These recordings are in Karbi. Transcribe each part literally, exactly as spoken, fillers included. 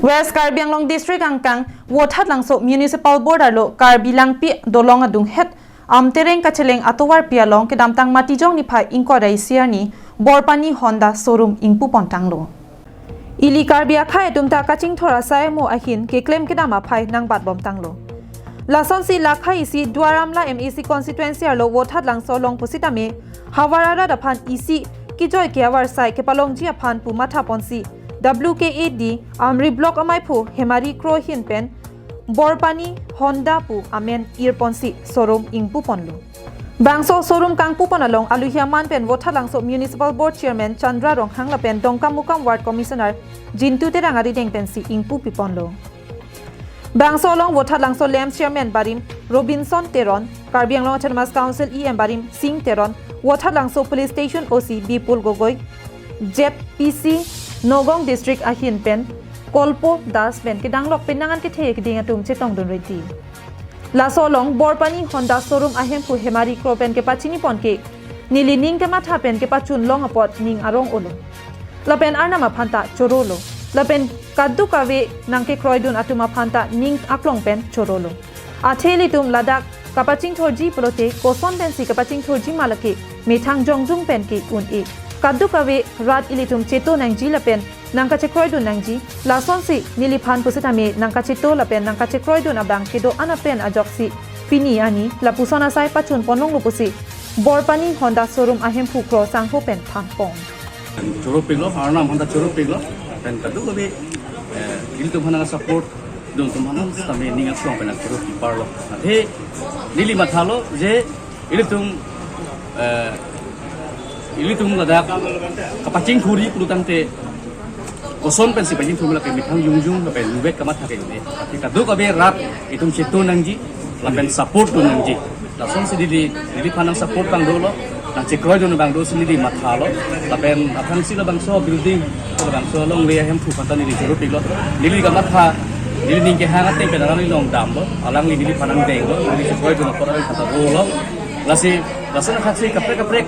West Karbi Anglong District angkang Vothatlangso Municipal Board arlo Karbi Langpi Dolong adunghet Amtereng kacheleng atovarpi along kedamtang Matijong niphai ingkoi ra isi arni Borpani Honda showroom ingpupon tanglo. Ili Karbi akhei atum ta kachingthur asai amo ahin keklem kedam aphai nangbatbom tanglo. Lasonsi lakha isi Duar Amla M A C constituency arlo Vothatlangso along pusitame havar arat aphan isi kejoi ke avarsai kepalongji aphan pu mathaponsi W K A D Amri Block amaiphu Hemari Kro ahin pen Borpani Honda pu amen irponsi showroom ingpuponlo. Bangso showroom kangpupon along aluhi aman pen Vothatlangso Municipal Board Chairman Chandra Ronghang lapen Dongkamukam Ward Commissioner Jintu Terang arideng pensi ingpupiponlo. Bangso along Vothatlangso LAMPS Chairman barim Robinson Teron, Karbi Anglong Autonomous Council E M barim Sing Teron, Vothatlangso Police Station O C Bipul Gogoi, Z P C Nagaon District ahin pen Kolpo Das pen kedanglok penang an kethe keding atum chetongdun redi. Laso along Borpani Honda showroom ahemphu Hemari Kro pen kepachinipon ke neli ning kematha pen kepachunlong apot ning arong olo. Lapen arnam aphan ta chorolo. Lapen kadokave nangkekroidun atum aphan ta ning aklong pen chorolo. Athe ilitum ladak kapachingthurji pulote koson pensi kapachingthurji ma lake methang jongjung pen ke un-e. Kadokave rat ilitum cheto nangji lapen nangkachekroidun nangji, lasonsi neliphan pusitame nangkacheto lapen nangkachekroidun abang kedo-an pen ajoksi pini arni lapuson asai pachunponlonglo pusi Borpani Honda showroom ahemphu Kro sangho pen thanpon. Choro pilo, arnam aphan ta choro pilo, pen kadokave, eh, ilitum aphan nangsupport dun atum aphan sitame ning aklong pen choro piparlo. Athe neli mathalo je ilitum, eh, ilitum ladak kapachingthurji pulotangte koson pensi pachingthur lake methang jongjung lapen lubet kamatha ke ne. Athe kadokave rat itum cheto nangji lapen support dun nangji. Lasonsi neli, neliphan nangsupport abang dolo, nangchekroidun abang dosi neli mathalo, lapen aphrangsi labangso building, labangso alongle ahemphu aphan ta neli choro pilo, neli kamatha, neli ning kehang ateng pen alangli along damlo, alangli neliphan nangdenglo, neli chekroidun apor alangli aphan ta dolo. Lasi, lason athaksi kaprek kaprek,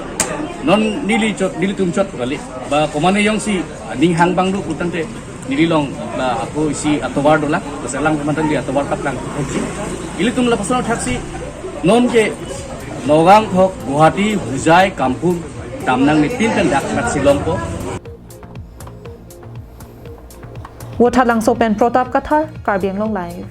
non neli chot, nelitum chot kali, ba komane jongsi ning hang abang do pulotangte, neli along la ako isi atovar dolang, bas alang kemantan di atovar paklang thekji. Ilitum lapuson athaksi non ke Nagaon thok, Guwahati, Hojai, Kampung, damnang ni pinten dak dak si longpo. Vothatlangso pen Pratap Kathar, Karbi Anglong Live.